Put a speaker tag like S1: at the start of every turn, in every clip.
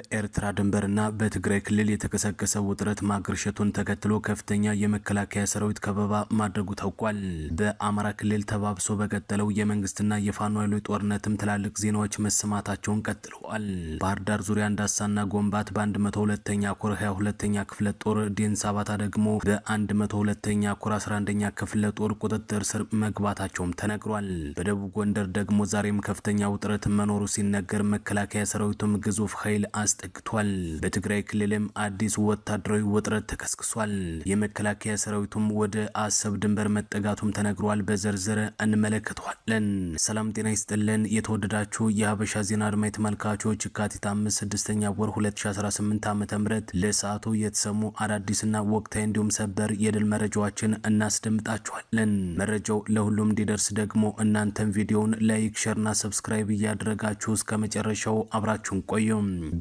S1: በኤርትራ ድንበርና በትግራይ ክልል የተቀሰቀሰው ውጥረት ማገርሸቱን ተከትሎ ከፍተኛ የመከላከያ ሰራዊት ከበባ ማድረጉ ታውቋል። በአማራ ክልል ተባብሶ በቀጠለው የመንግስትና የፋኖ ኃይሎች ጦርነትም ትላልቅ ዜናዎች መሰማታቸውን ቀጥለዋል። ባህር ዳር ዙሪያ አንዳሳና ጎንባት በ102ኛ ኮር 22ኛ ክፍለ ጦር፣ ዴንሳባታ ደግሞ በ102ኛ ኮር 11ኛ ክፍለ ጦር ቁጥጥር ስር መግባታቸውም ተነግሯል። በደቡብ ጎንደር ደግሞ ዛሬም ከፍተኛ ውጥረት መኖሩ ሲነገር መከላከያ ሰራዊቱም ግዙፍ ኃይል አስጠግቷል። በትግራይ ክልልም አዲስ ወታደራዊ ውጥረት ተከስክሷል። የመከላከያ ሰራዊቱም ወደ አሰብ ድንበር መጠጋቱም ተነግሯል። በዝርዝር እንመለከተዋለን። ሰላም ጤና ይስጥልን። የተወደዳችሁ የሀበሻ ዜና አድማጭ ተመልካቾች፣ የካቲት 5 6ኛ ወር 2018 ዓ.ም ለሰዓቱ የተሰሙ አዳዲስና ወቅታዊ እንዲሁም ሰበር የድል መረጃዎችን እናስደምጣችኋለን። መረጃው ለሁሉም እንዲደርስ ደግሞ እናንተም ቪዲዮውን like፣ share ና subscribe እያደረጋችሁ እስከ መጨረሻው አብራችሁን ቆዩ።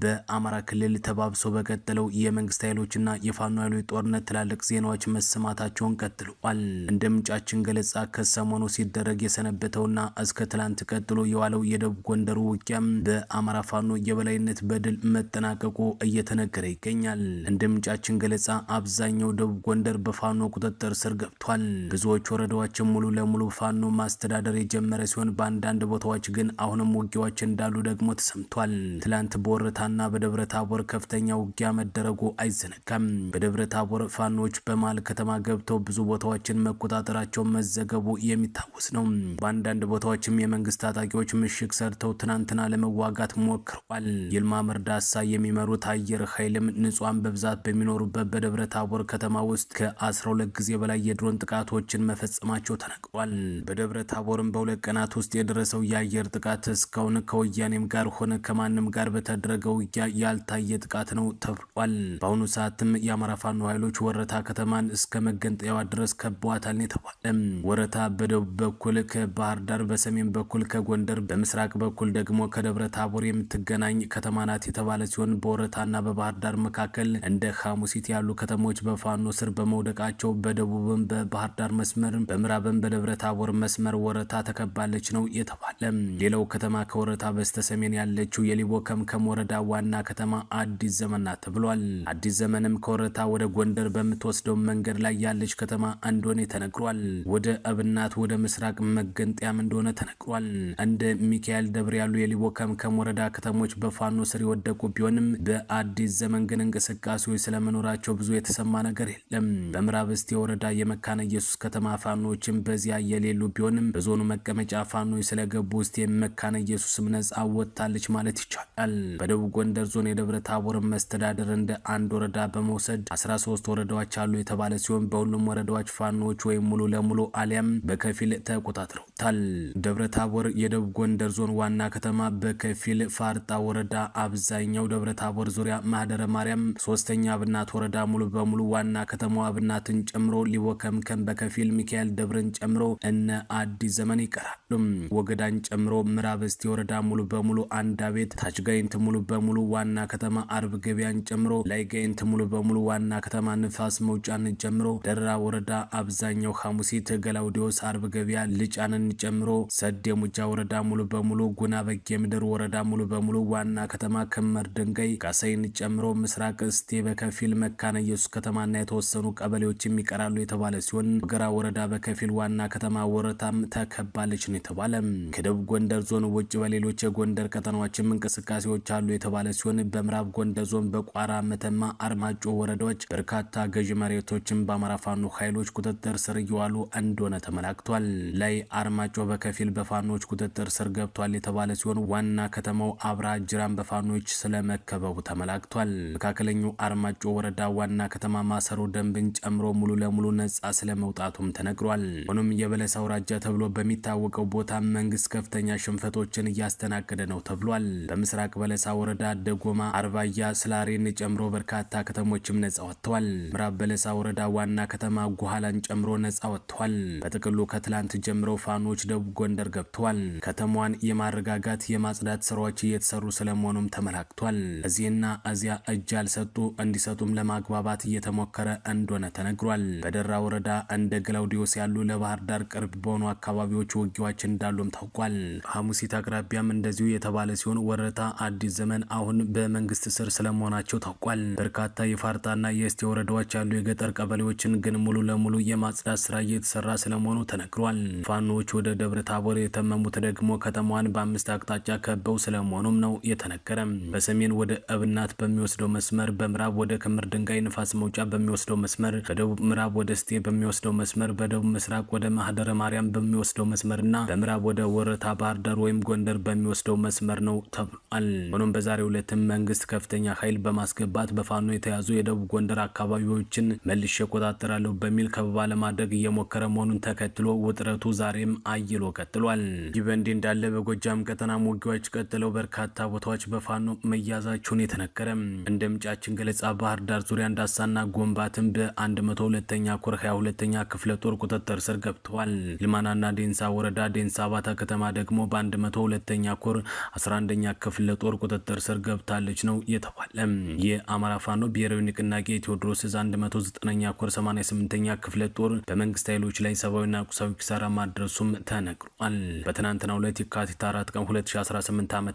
S1: በአማራ ክልል ተባብሶ በቀጠለው የመንግስት ኃይሎችና የፋኖ ኃይሎች ጦርነት ትላልቅ ዜናዎች መሰማታቸውን ቀጥለዋል። እንደ ምንጫችን ገለጻ ከሰሞኑ ሲደረግ የሰነበተውና እስከ ትላንት ቀጥሎ የዋለው የደቡብ ጎንደሩ ውጊያም በአማራ ፋኖ የበላይነት በድል መጠናቀቁ እየተነገረ ይገኛል። እንደ ምንጫችን ገለጻ አብዛኛው ደቡብ ጎንደር በፋኖ ቁጥጥር ስር ገብቷል። ብዙዎች ወረዳዎችን ሙሉ ለሙሉ ፋኖ ማስተዳደር የጀመረ ሲሆን በአንዳንድ ቦታዎች ግን አሁንም ውጊያዎች እንዳሉ ደግሞ ተሰምቷል። ትላንት በወረታና በደብረ ታቦር ከፍተኛ ውጊያ መደረጉ አይዘነጋም። በደብረ ታቦር ፋኖች በመሃል ከተማ ገብተው ብዙ ቦታዎችን መቆጣጠራቸው መዘገቡ የሚታወስ ነው። በአንዳንድ ቦታዎችም የመንግስት ታጣቂዎች ምሽግ ሰርተው ትናንትና ለመዋጋት ሞክረዋል። ይልማ መርዳሳ የሚመሩት አየር ኃይልም ንጹሃን በብዛት በሚኖሩበት በደብረ ታቦር ከተማ ውስጥ ከ12 ጊዜ በላይ የድሮን ጥቃቶችን መፈጸማቸው ተነግሯል። በደብረ ታቦርም በሁለት ቀናት ውስጥ የደረሰው የአየር ጥቃት እስካሁን ከወያኔም ጋር ሆነ ከማንም ጋር በተደረገው ውጊያ ያልታየ ጥቃት ነው ተብሏል። በአሁኑ ሰዓትም የአማራ ፋኖ ኃይሎች ወረታ ከተማን እስከ መገንጠያዋ ድረስ ከበዋታል ነው የተባለ። ወረታ በደቡብ በኩል ከባህር ዳር፣ በሰሜን በኩል ከጎንደር፣ በምስራቅ በኩል ደግሞ ከደብረ ታቦር የምትገናኝ ከተማ ናት የተባለ ሲሆን በወረታና በባህር ዳር መካከል እንደ ሐሙሲት ያሉ ከተሞች በፋኖ ስር በመውደቃቸው በደቡብም በባህር ዳር መስመር፣ በምዕራብም በደብረ ታቦር መስመር ወረታ ተከባለች ነው የተባለ። ሌላው ከተማ ከወረታ በስተሰሜን ያለችው የሊቦ ከምከም ወረዳ ዋና ከተማ አዲስ ዘመን ናት ተብሏል። አዲስ ዘመንም ከወረታ ወደ ጎንደር በምትወስደው መንገድ ላይ ያለች ከተማ እንደሆነ ተነግሯል። ወደ እብናት ወደ ምስራቅ መገንጠያም እንደሆነ ተነግሯል። እንደ ሚካኤል ደብር ያሉ የሊቦ ከምከም ወረዳ ከተሞች በፋኖ ስር የወደቁ ቢሆንም በአዲስ ዘመን ግን እንቅስቃሴዎች ስለመኖራቸው ብዙ የተሰማ ነገር የለም። በምዕራብ እስቴ ወረዳ የመካነ ኢየሱስ ከተማ ፋኖዎችም በዚያ የሌሉ ቢሆንም በዞኑ መቀመጫ ፋኖች ስለገቡ እስቴ መካነ ኢየሱስም ነጻ ወጥታለች ማለት ይቻላል። በደቡብ ጎንደር ዞን የደብረ ታቦር መስተዳደር እንደ አንድ ወረዳ በመውሰድ 13 ወረዳዎች አሉ የተባለ ሲሆን በሁሉም ወረዳዎች ፋኖዎች ወይም ሙሉ ለሙሉ አሊያም በከፊል ተቆጣጥረውታል። ደብረ ታቦር የደቡብ ጎንደር ዞን ዋና ከተማ በከፊል ፋርጣ ወረዳ፣ አብዛኛው ደብረ ታቦር ዙሪያ ማህደረ ማርያም፣ ሶስተኛ አብናት ወረዳ ሙሉ በሙሉ ዋና ከተማዋ አብናትን ጨምሮ ሊቦ ከምከም በከፊል ሚካኤል ደብርን ጨምሮ እነ አዲስ ዘመን ይቀራሉ። ወገዳን ጨምሮ ምዕራብ እስቴ ወረዳ ሙሉ በሙሉ አንዳቤት፣ ታች ጋይንት ሙሉ በሙሉ ዋና ከተማ አርብ ገበያን ጨምሮ ላይ ጋይንት ሙሉ በሙሉ ዋና ከተማ ንፋስ መውጫን ጨምሮ ደራ ወረዳ አብዛኛው ሐሙሲት፣ ገላውዲዮስ፣ አርብ ገበያ፣ ልጫንን ጨምሮ ሰዴ ሙጃ ወረዳ ሙሉ በሙሉ ጉና በጌምድር ወረዳ ሙሉ በሙሉ ዋና ከተማ ክምር ድንጋይ ጋሳይን ጨምሮ ምስራቅ እስቴ በከፊል መካነ ኢየሱስ ከተማና የተወሰኑ ቀበሌዎችም ይቀራሉ የተባለ ሲሆን ወገራ ወረዳ በከፊል ዋና ከተማ ወረታም ተከባለች ነው የተባለ። ከደቡብ ጎንደር ዞን ውጭ በሌሎች የጎንደር ቀጠናዎችም እንቅስቃሴዎች አሉ የተባለ ሲሆን በምዕራብ ጎንደር ዞን በቋራ፣ መተማ፣ አርማጮ ወረዳዎች በርካታ ገዢ መሬቶችን በአማራ ፋኖ ኃይሎች ቁጥጥር ስር እየዋሉ እንደሆነ ተመላክቷል። ላይ አርማጮ በከፊል በፋኖች ቁጥጥር ስር ገብቷል የተባለ ሲሆን ዋና ከተማው አብርሃ ጅራን በፋኖች ስለመከበቡ ተመላክቷል። መካከለኛው አርማጮ ወረዳ ዋና ከተማ ማሰሮ ደንብን ጨምሮ ሙሉ ለሙሉ ነጻ ስለመውጣቱም ተነግሯል። ሆኖም የበለስ አውራጃ ተብሎ በሚታወቀው ቦታ መንግስት ከፍተኛ ሽንፈቶችን እያስተናገደ ነው ተብሏል። በምስራቅ በለሳ ወረዳ ደጎማ፣ አርባያ፣ ስላሬን ጨምሮ በርካታ ከተሞችም ነጻ ወጥተዋል። ምዕራብ በለሳ ወረዳ ዋና ከተማ ጉሃላን ጨምሮ ነጻ ወጥተዋል። በጥቅሉ ከትላንት ጀምሮ ፋኖች ደቡብ ጎንደር ገብተዋል። ከተማዋን የማረጋጋት የማጽዳት ስራዎች እየተሰሩ ስለመሆኑም ተመላክቷል። እዚህና እዚያ እጅ ያልሰጡ እንዲሰጡም ለማግባባት እየተሞከረ እንደሆነ ተነግሯል። በደራ ወረዳ እንደ ገላውዲዮስ ያሉ ለባህር ዳር ቅርብ በሆኑ አካባቢዎች ውጊያዎች እንዳሉም ታውቋል። ሐሙሲት አቅራቢያም እንደዚሁ የተባለ ሲሆን ወረታ፣ አዲስ ዘመን አሁን በመንግስት ስር ስለመሆናቸው ታውቋል። በርካታ የፋርጣና የእስቴ ወረዳዎች ያሉ የገጠር ቀበሌዎችን ግን ሙሉ ለሙሉ የማጽዳት ስራ እየተሰራ ስለመሆኑ ተነግሯል። ፋኖዎች ወደ ደብረ ታቦር የተመሙት ደግሞ ከተማዋን በ5 አቅጣጫ ከበው ስለመሆኑም ነው የተነገረ። በሰሜን ወደ እብናት በሚወስደው መስመር፣ በምዕራብ ወደ ክምር ድንጋይ ንፋስ መውጫ በሚወስደው መስመር፣ በደቡብ ምዕራብ ወደ እስቴ በሚወስደው መስመር፣ በደቡብ ምስራቅ ወደ ማህደረ ማርያም በሚወስደው መስመርና በምዕራብ ወደ ወረታ ባህር ዳር ወይም ጎንደር በሚወስደው መስመር ነው ተብሏል። ሆኖም በዛሬው ዕለትም መንግስት ከፍተኛ ኃይል በማስገባት በፋኖ የተያዙ የደቡብ ጎንደር አካባቢዎችን መልሼ እቆጣጠራለሁ በሚል ከበባ ለማድረግ እየሞከረ መሆኑን ተከትሎ ውጥረቱ ዛሬም አይሎ ቀጥሏል። ይህ በእንዲህ እንዳለ በጎጃም ቀጠና ውጊያዎች ቀጥለው በርካታ ቦታዎች በፋኖ መያዛቸውን የተነገረ። እንደ ምንጫችን ገለጻ ባህር ዳር ዙሪያ እንዳሳና ጎንባትን በ102ኛ ኮር 22ኛ ክፍለ ጦር ቁጥጥር ስር ገብተዋል። ልማናና ዴንሳ ወረዳ ዴንሳ ባታ ከተማ ደግሞ በ102ኛ ኮር 11ኛ ክፍለ ጦር ቁጥጥር ስር ገብታለች ነው የተባለ። የአማራ ፋኖ ብሔራዊ ንቅናቄ ቴዎድሮስ ዕዝ 109ኛ ኮር 88ኛ ክፍለ ጦር በመንግስት ኃይሎች ላይ ሰብአዊና ቁሳዊ ኪሳራ ማድረሱም ተነግሯል። በትናንትናው ዕለት የካቲት 4 ቀን 2018 ዓ.ም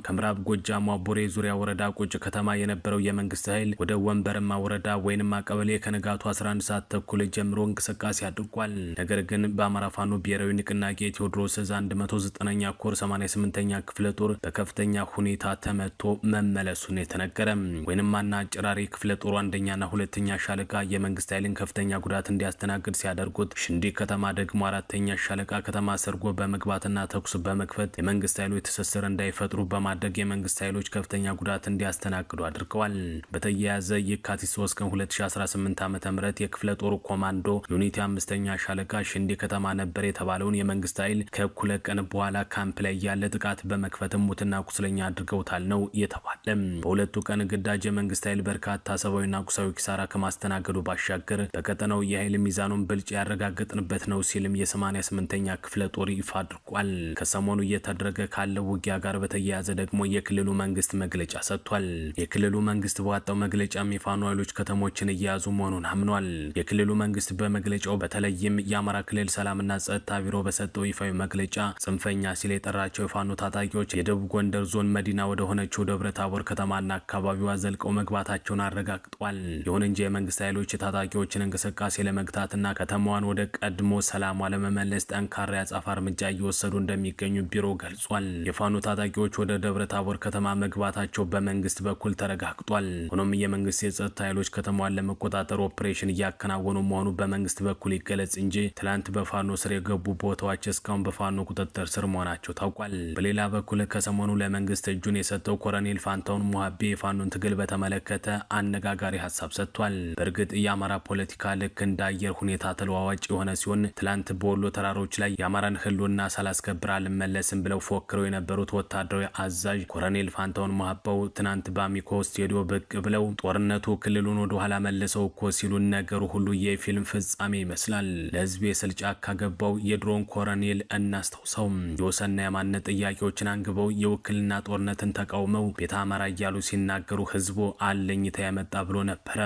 S1: ከምዕራብ ጎጃም ቡሬ ዙሪያ ወረዳ ቁጭ ከተማ የነበረው የመንግስት ኃይል ወደ ወንበርማ ወረዳ ወይንማ ቀበሌ ከንጋቱ 11 ሰዓት ተኩል ጀምሮ እንቅስቃሴ አድርጓል። ነገር ግን በአማራ ፋኖ ብሔራዊ ንቅናቄ ቴዎድሮስ ዕዝ 109ኛ ኮር 88ኛ ክፍለ ጦር በከፍተኛ ሁኔታ ተመቶ መመለሱን የተነገረ። ወይንማና ጭራሪ ክፍለ ጦሩ አንደኛና ሁለተኛ ሻለቃ የመንግስት ኃይልን ከፍተኛ ጉዳት እንዲያስተናግድ ሲያደርጉት፣ ሽንዲ ከተማ ደግሞ አራተኛ ሻለቃ ከተማ ሰርጎ በመግባትና ተኩስ በመክፈት የመንግስት ኃይሎች ትስስር እንዳይፈጥሩ በማድረግ የመንግስት ኃይሎች ከፍተኛ ጉዳት እንዲያስተናግዱ አድርገዋል። በተያያዘ የካቲት 3 ቀን 2018 ዓ.ም የክፍለ ጦሩ ኮማንዶ ዩኒቲ 5ኛ ሻለቃ ሽንዲ ከተማ ነበር የተባለውን የመንግስት ኃይል ከእኩለ ቀን በኋላ ካምፕ ላይ ያለ ጥቃት በመክፈትም ሙትና ቁስለኛ አድርገውታል ነው የተባለ። በሁለቱ ቀን ግዳጅ የመንግስት ኃይል በርካታ ሰብአዊና ቁሳዊ ኪሳራ ከማስተናገዱ ባሻገር በቀጠናው የኃይል ሚዛኑን ብልጭ ያረጋገጥንበት ነው ሲልም የ88ኛ ክፍለ ጦር ይፋ አድርጓል። ከሰሞኑ እየተደረገ ካለው ውጊያ ጋር በተያያዘ ደግሞ የክልሉ መንግስት መግለጫ ሰጥቷል። የክልሉ መንግስት በወጣው መግለጫም የፋኖ ኃይሎች ከተሞችን እየያዙ መሆኑን አምኗል። የክልሉ መንግስት በመግለጫው በተለይም የአማራ ክልል ሰላምና ጸጥታ ቢሮ በሰጠው ይፋዊ መግለጫ ጽንፈኛ ሲል የጠራቸው የፋኖ ታጣቂዎች የደቡብ ጎንደር ዞን መዲና ወደ ሆነችው ደብረ ታቦር ከተማና አካባቢዋ ዘልቀው መግባታቸውን አረጋግጧል። ይሁን እንጂ የመንግስት ኃይሎች የታጣቂዎችን እንቅስቃሴ ለመግታትና ከተማዋን ወደ ቀድሞ ሰላሟ ለመመለስ ጠንካራ የአጸፋ እርምጃ እየወሰዱ እንደሚገኙ ቢሮ ገልጿል። የፋኖ ታጣቂዎች ወደ ደብረ ታቦር ከተማ መግባታቸው በመንግስት በኩል ተረጋግጧል። ሆኖም የመንግስት የጸጥታ ኃይሎች ከተማዋን ለመቆጣጠር ኦፕሬሽን እያከናወኑ መሆኑ በመንግስት በኩል ይገለጽ እንጂ ትላንት በፋኖ ስር የገቡ ቦታዎች እስካሁን በፋኖ ቁጥጥር ስር መሆናቸው ታውቋል። በሌላ በኩል ከሰሞኑ ለመንግስት እጁን የሰጠው ኮሎኔል ፋንታሁን ሙሀቤ የፋኖን ትግል በተመለከተ አነጋጋሪ ሀሳብ ሰጥቷል። በእርግጥ የአማራ ፖለቲካ ልክ እንደ አየር ሁኔታ ተለዋዋጭ የሆነ ሲሆን ትላንት በወሎ ተራሮች ላይ የአማራን ህልውና ሳላስከብር አልመለስም ብለው ፎክረው የነበሩት ወታደራዊ አዛዥ ኮሎኔል ፋንታሁን ሙሀባው ትናንት በአሚኮ ስቱዲዮ ብቅ ብለው ጦርነቱ ክልሉን ወደ ኋላ መለሰው እኮ ሲሉ ነገሩ ሁሉ የፊልም ፍጻሜ ይመስላል። ለህዝብ የስል ጫካ ገባው የድሮን ኮሎኔል እናስታውሰው። የወሰንና የማንነት ጥያቄዎችን አንግበው የውክልና ጦርነትን ተቃውመው ቤተ አማራ እያሉ ሲናገሩ ህዝቡ አለኝታ ያመጣ ብሎ ነበረ።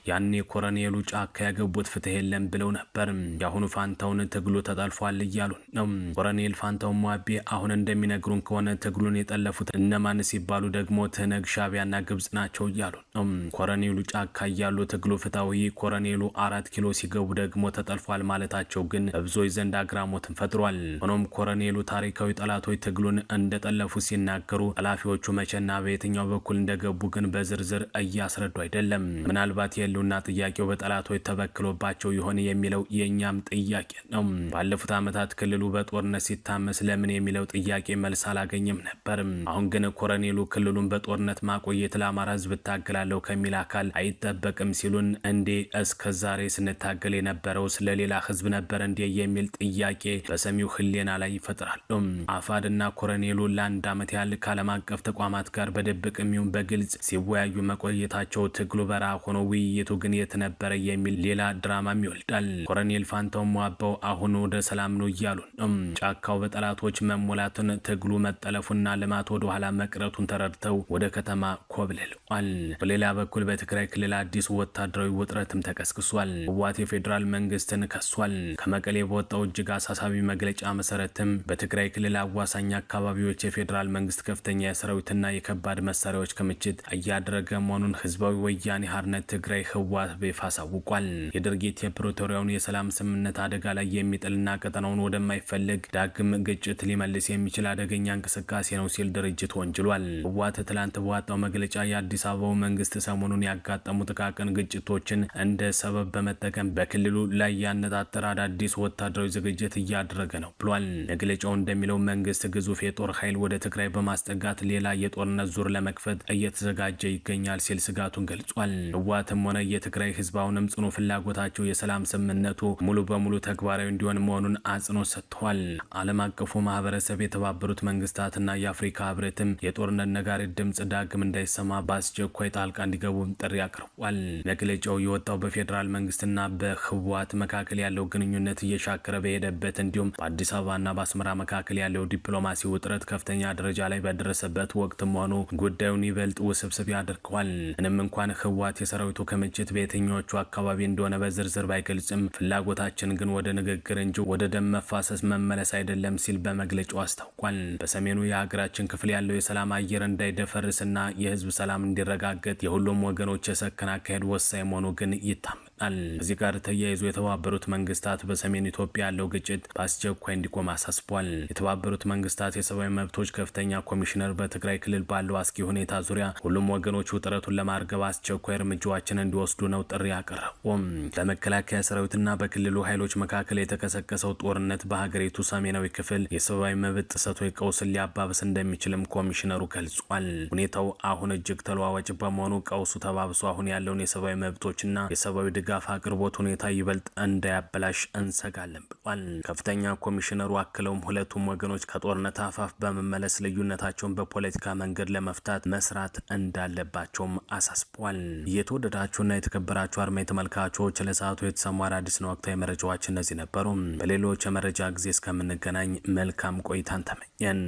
S1: ያኔ ኮሎኔሉ ጫካ ያገቡት ፍትህ የለም ብለው ነበር። የአሁኑ ፋንታውን ትግሉ ተጠልፏል እያሉ ነው። ኮሎኔል ፋንታሁን ሙሀቤ አሁን እንደሚነግሩን ከሆነ ትግሉን የጠለፉት እነማን ሲባሉ ደግሞ ትህነግ፣ ሻዕቢያና ግብጽ ናቸው እያሉ ነው። ኮሎኔሉ ጫካ እያሉ ትግሉ ፍትሃዊ፣ ኮሎኔሉ 4 ኪሎ ሲገቡ ደግሞ ተጠልፏል ማለታቸው ግን በብዙዎች ዘንድ አግራሞትን ፈጥሯል። ሆኖም ኮሎኔሉ ታሪካዊ ጠላቶች ትግሉን እንደጠለፉ ሲናገሩ ጠላፊዎቹ መቼና በየትኛው በኩል እንደገቡ ግን በዝርዝር እያስረዱ አይደለም። ምናልባት የህልውና ጥያቄው በጠላቶች ተበክሎባቸው ይሆን የሚለው የእኛም ጥያቄ ነው። ባለፉት ዓመታት ክልሉ በጦርነት ሲታመስ ለምን የሚለው ጥያቄ መልስ አላገኘም ነበር። አሁን ግን ኮሎኔሉ ክልሉን በጦርነት ማቆየት ለአማራ ህዝብ እታገላለሁ ከሚል አካል አይጠበቅም ሲሉን እንዴ እስከ ዛሬ ስንታገል የነበረው ስለሌላ ህዝብ ነበር እንዴ የሚል ጥያቄ በሰሚው ህሊና ላይ ይፈጥራሉ። አፋድና ኮሎኔሉ ለአንድ ዓመት ያህል ከዓለም አቀፍ ተቋማት ጋር በድብቅም ይሁን በግልጽ ሲወያዩ መቆየታቸው ትግሉ በረሃ ሆኖ ውይይቱ ግን የት ነበረ የሚል ሌላ ድራማም ይወልዳል። ኮሎኔል ፋንታሁን ሙሀባው አሁን ወደ ሰላም ነው እያሉ ነው። ጫካው በጠላቶች መሞላቱን፣ ትግሉ መጠለፉና ልማት ወደ ኋላ መቅረቱን ተረድተው ወደ ከተማ ኮብልለዋል። በሌላ በኩል በትግራይ ክልል አዲስ ወታደራዊ ውጥረትም ተቀስቅሷል። ህወሓት የፌዴራል መንግስትን ከሷል። ከመቀሌ በወጣው እጅግ አሳሳቢ መግለጫ መሰረትም በትግራይ ክልል አዋሳኝ አካባቢዎች የፌዴራል መንግስት ከፍተኛ የሰራዊትና የከባድ መሳሪያዎች ክምችት እያደረገ መሆኑን ህዝባዊ ወያኔ ሓርነት ትግራይ ህወሓት በይፋ አሳውቋል። የድርጊት የፕሪቶሪያውን የሰላም ስምምነት አደጋ ላይ የሚጥልና ቀጠናውን ወደማይፈልግ ዳግም ግጭት ሊመልስ የሚችል አደገኛ እንቅስቃሴ ነው ሲል ድርጅት ወንጅሏል። ህወሓት ትላንት በወጣው መግለጫ የአዲስ አበባው መንግስት ሰሞኑን ያጋጠሙ ጥቃቅን ግጭቶችን እንደ ሰበብ በመጠቀም በክልሉ ላይ ያነጣጠረ አዳዲስ ወታደራዊ ዝግጅት እያደረገ ነው ብሏል። መግለጫው እንደሚለው መንግስት ግዙፍ የጦር ኃይል ወደ ትግራይ በማስጠጋት ሌላ የጦርነት ዙር ለመክፈት እየተዘጋጀ ይገኛል ሲል ስጋቱን ገልጿል። ህወሓትም ሆነ የትግራይ ህዝብ አሁንም ጽኑ ፍላጎታቸው የሰላም ስምምነቱ ሙሉ በሙሉ ተግባራዊ እንዲሆን መሆኑን አጽንኦት ሰጥተዋል። ዓለም አቀፉ ማህበረሰብ፣ የተባበሩት መንግስታትና የአፍሪካ ህብረትም የጦርነት ነጋሪት ድምጽ ዳግም እንዳይሰማ በአስቸኳይ ጣልቃ እንዲገቡ ጥሪ አቅርቧል። መግለጫው የወጣው በፌዴራል መንግስትና በህወሓት መካከል ያለው ግንኙነት እየሻከረ በሄደበት እንዲሁም በአዲስ አበባና በአስመራ መካከል ያለው ዲፕሎማሲ ውጥረት ከፍተኛ ደረጃ ላይ በደረሰበት ወቅት መሆኑ ጉዳዩን ይበልጥ ውስብስብ ያደርገዋል። ምንም እንኳን ህወሓት የሰራዊቱ ክምችት በየትኞቹ አካባቢ እንደሆነ በዝርዝር ባይገልጽም ፍላጎታችን ግን ወደ ንግግር እንጂ ወደ ደም መፋሰስ መመለስ አይደለም ሲል በመግለጫው አስታውቋል። በሰሜኑ የሀገራችን ክፍል ያለው የሰላም አየር እንዳይደፈርስና የህዝብ ሰላም እንዲረጋገጥ የሁሉም ወገኖች የሰከነ አካሄድ ወሳኝ መሆኑ ግን ይታመናል። ከዚህ ጋር ተያይዞ የተባበሩት መንግስታት በሰሜን ኢትዮጵያ ያለው ግጭት በአስቸኳይ እንዲቆም አሳስቧል። የተባበሩት መንግስታት የሰብአዊ መብቶች ከፍተኛ ኮሚሽነር በትግራይ ክልል ባለው አስጊ ሁኔታ ዙሪያ ሁሉም ወገኖች ውጥረቱን ለማርገብ አስቸኳይ እርምጃዎችን እንዲወስዱ ነው ጥሪ ያቀረቡም። በመከላከያ ሰራዊትና በክልሉ ኃይሎች መካከል የተቀሰቀሰው ጦርነት በሀገሪቱ ሰሜናዊ ክፍል የሰብአዊ መብት ጥሰቶች ቀውስን ሊያባብስ እንደሚችልም ኮሚሽነሩ ገልጿል። ሁኔታው አሁን እጅግ ተለዋዋጭ በመሆኑ ቀውሱ ተባብሶ አሁን ያለውን የሰብአዊ መብቶችና የሰብአዊ ድጋፍ አቅርቦት ሁኔታ ይበልጥ እንዳያበላሽ እንሰጋለን ብሏል። ከፍተኛ ኮሚሽነሩ አክለውም ሁለቱም ወገኖች ከጦርነት አፋፍ በመመለስ ልዩነታቸውን በፖለቲካ መንገድ ለመፍታት መስራት እንዳለባቸውም አሳስቧል። የተወደዳችሁና የተከበራችሁ አድማጭ ተመልካቾች፣ ለሰዓቱ የተሰሙ አዳዲስና ወቅታዊ መረጃዎች እነዚህ ነበሩ። በሌሎች የመረጃ ጊዜ እስከምንገናኝ መልካም ቆይታን ተመኘን።